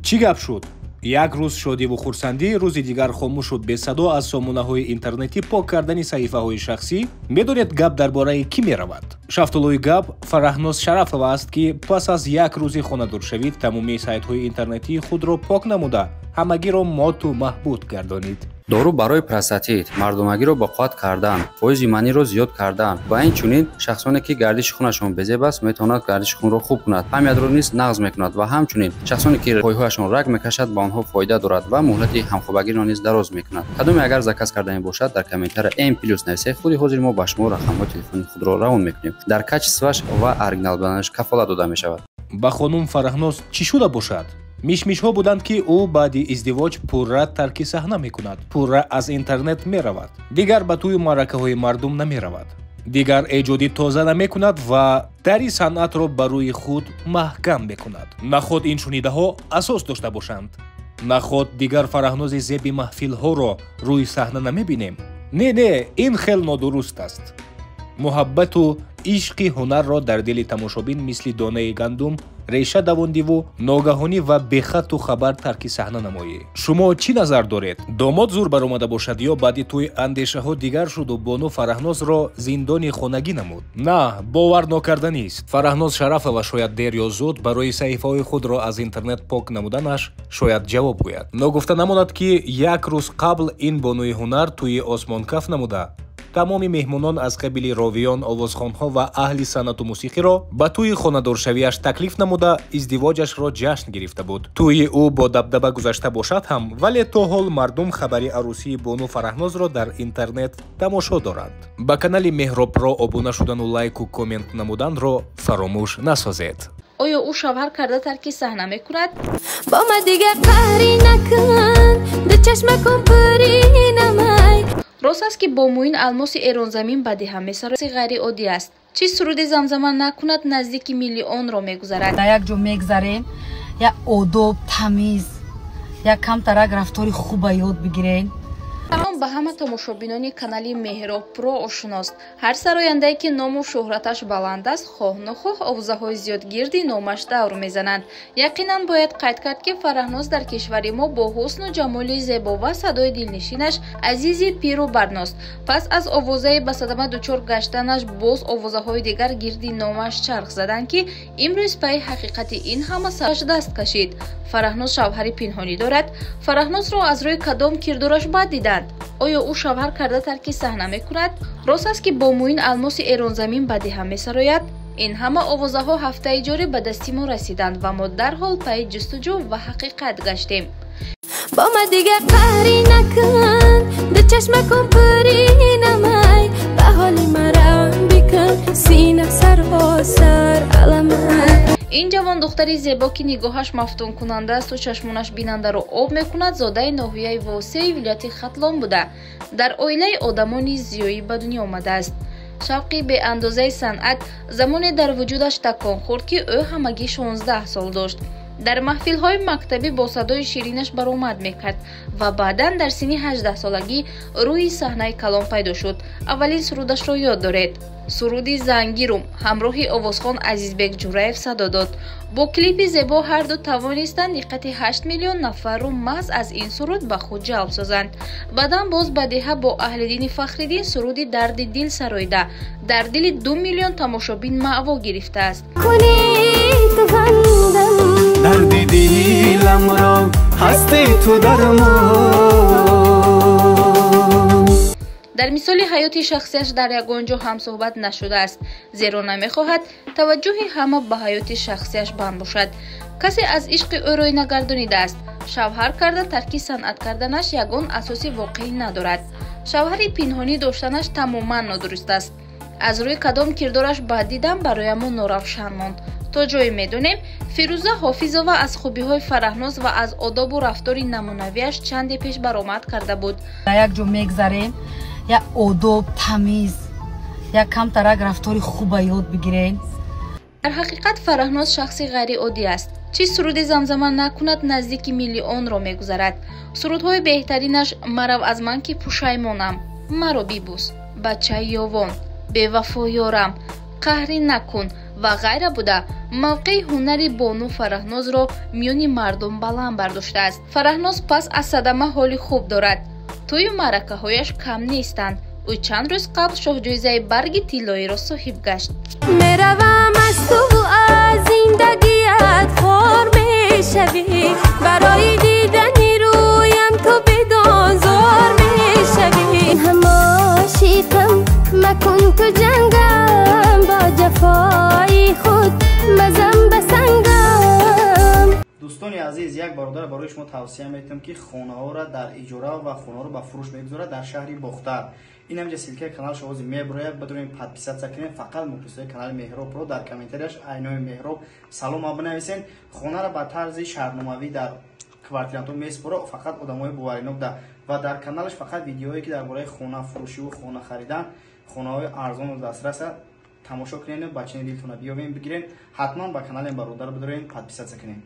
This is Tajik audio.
Чӣ гап шуд? Як рӯз шодиву хурсандӣ, рӯзи дигар хомӯшу бесадо аз сомонаҳои интернетӣ пок кардани саҳифаҳои шахсӣ. Медонед, гап дар бораи кӣ меравад? Шафтолои гап Фараҳноз Шарафова аст, ки пас аз як рӯзи хонадоршавӣ тамоми сайтҳои интернетии худро пок намуда, ҳамагиро моту маҳбуд гардонид. Дору барои простатит, мардонагиро ба қувват кардан, фоизи маниро зиёд кардан ва инчунин шахсоне, ки гардиши хунашон безеб аст, метавонад гардиши хунро хуб кунад, ҳамядро низ нағз мекунад ва ҳамчунин шахсоне, ки пойҳояшон раг мекашад, ба онҳо фоида дорад ва муҳлати ҳамхобагиро низ дароз мекунад. Кадоме агар заказ кардани бошад, дар комментария М плюс нависед, худи ҳозир мо ба шумо рақамҳои телефони худро равон мекунем. Дар качестваш ва оригинал буданаш кафолат дода мешавад. Ба хонум Фараҳноз чӣ шуда бошад? Мишмишҳо буданд, ки ӯ баъди издивоҷ пурра тарки саҳна мекунад, пурра аз интернет меравад, дигар ба тӯю маъракаҳои мардум намеравад, дигар эҷоди тоза намекунад ва дари санъатро ба рӯи худ маҳкам мекунад. Наход ин шунидаҳо асос дошта бошанд? Наход дигар Фараҳнози зеби маҳфилҳоро рӯи саҳна намебинем? Не, не, ин хел нодуруст аст. Муҳаббату ишқи ҳунарро дар дили тамошобин мисли донаи гандум реша давондиву ногаҳонӣ ва бехату хабар тарки саҳна намоӣ. Шумо чӣ назар доред? Домод зур баромада бошад ё баъди тӯй андешаҳо дигар шуду бону Фараҳнозро зиндони хонагӣ намуд? На, бовар нокарданист. Фараҳноз Шарафова шояд дер ё зуд барои саҳифаҳои худро аз интернет пок намуданаш шояд ҷавоб гӯяд. Ногуфта намонад, ки як рӯз қабл ин бонуи ҳунар тӯи осмонкаф намуда, тамоми меҳмонон аз қабили ровиён, овозхонҳо ва аҳли санъату мусиқиро ба тӯи хонадоршавиаш таклиф намуда, издивоҷашро ҷашн гирифта буд. Тӯи ӯ бо дабдаба гузашта бошад ҳам, вале то ҳол мардум хабари арӯсии бону Фараҳнозро дар интернет тамошо доранд. Ба канали Меҳробро обуна шудану лайку коммент намуданро фаромӯш насозед. Оё ӯ шавҳар карда тарки саҳна мекунад? Бо ма дигар қаҳрӣ накун, ду чашмакун пурӣ намай. Рост аст, ки бо Муин Алмоси эронзамин бадиҳа месарои ғайриоддӣ аст. Чӣ суруде замзама накунад, наздики миллионро мегузарад. Дар як ҷо мегзарем, як одоб, тамиз, як камтарак рафтори хуба ёд бигирем. Салом ба ҳама тамошобинони канали Меҳроб Про ошиност. Ҳар сарояндае, ки ному шӯҳраташ баланд аст, хоҳ нохоҳ овозаҳои зиёд гирди номаш давр мезананд. Яқинан бояд қайд кард, ки Фараҳноз дар кишвари мо бо ҳусну ҷамоли зебо ва садои дилнишинаш азизи пиру барност. Пас аз овозаи ба садама дучор гаштанаш боз овозаҳои дигар гирди номаш чарх заданд, ки имрӯз пайи ҳақиқати ин ҳама сараш даст кашид. Фараҳноз шавҳари пинҳонӣ дорад. Фараҳнозро аз рӯи кадом кирдораш бад диданд? Оё ӯ шавҳар карда тарки саҳна мекунад? Рост аст, ки бо Муин Алмоси эронзамин бадиҳа месарояд? Ин ҳама овозаҳо ҳафтаи ҷорӣ ба дасти мо расиданд ва мо дарҳол пайи ҷустуҷӯ ва ҳақиқат гаштем. Бо ма дигар қаҳрӣ накун, ду чашмакун пурӣ намай, ба ҳоли мара бикун, сина саросар аламай. Ин ҷавон духтари зебо, ки нигоҳаш мафтункунанда асту чашмонаш бинандаро об мекунад, зодаи ноҳияи Восеи вилояти Хатлон буда, дар оилаи одамони зиёӣ ба дунё омадааст. Шавқи беандозаи санъат замоне дар вуҷудаш такон хӯрд, ки ӯ ҳамагӣ 16 сол дошт. Дар маҳфилҳои мактабӣ бо садои ширинаш баромад мекард ва баъдан дар синни 18 солагӣ рӯи саҳнаи калон пайдо шуд. Аввалин сурудашро ёд доред. Суруди Зангирум ҳамроҳи овозхон Азизбек Ҷураев садо дод. Бо клипи зебо ҳарду тавонистанд диққати 8 миллион нафарро маҳз аз ин суруд ба худ ҷалб созанд. Баъдан боз бадиҳа бо Аҳлиддини Фахриддин суруди Дарди дил сароида, дар дили 2 миллион тамошобин маъво гирифтааст. Дарди диламро ҳасти ту дармон. Дар мисоли ҳаёти шахсияш дар ягон ҷо ҳамсӯҳбат нашудааст, зеро намехоҳад таваҷҷӯҳи ҳама ба ҳаёти шахсияш банд бошад. Касе аз ишқи ӯ рӯй нагардонидааст. Шавҳар карда тарки санъат карданаш ягон асоси воқеӣ надорад. Шавҳари пинҳонӣ доштанаш тамоман нодуруст аст. Аз рӯи кадом кирдораш бад дидан бароямон норавшан монд. То ҷое медонем, Фирӯза Ҳофизова аз хубиҳои Фараҳноз ва аз одобу рафтори намунавиаш чанде пеш баромад карда буд. Дар як ҷо мегзарем, як одоб, тамиз, як камтарак рафтори хуба ёд бигирем. Дар ҳақиқат Фараҳноз шахси ғайриоддӣ аст. Чӣ суруде замзама накунад, наздики миллионро мегузарад. Сурудҳои беҳтаринаш Марав аз ман, ки пушаймонам, Маро бибӯс, Бачаи ёвон, Бевафо ёрам, Қаҳрӣ накун ва ғайра буда, мавқеи ҳунари бону Фараҳнозро миёни мардум баланд бардоштааст. Фараҳноз пас аз садама ҳоли хуб дорад. Тӯю маъракаҳояш кам нестанд. Ӯ чанд рӯз қабл шоҳҷоизаи барги тиллоиро соҳиб гашт. Меравам аз туву аз зиндагият хор мешавӣ, барои дидани рӯям ту бидон зор мешавӣ. Ҳамошиқам макун ту ҷангам, бо ҷафои худ мазам ба сангам. Дӯстони азиз, як бародар барои шумо тавсия метиҳам, ки хонаҳоро дар иҷора ва хонаҳоро ба фурӯш мегузорад дар шаҳри Бохтар. Ин ҳамҷа ссылка и канал шоҳози меброяд, бидурем подписаться кунем. Фақат мухлисои канали Меҳробро дар комментарияш айнои Меҳроб салома бинависен. Хонаро ба тарзи шартномавӣ дар квартирантҳо месупора, фақат одамои боваринок да, ва дар каналаш фақат видеое ки дар бораи хона фурӯшиву хона харидан, хонаҳои арзону дастраса тамошо кунед. Ба чини дилтона биёвем, бигирен. Ҳатман ба канали бародар бидорем, подписаться кунем.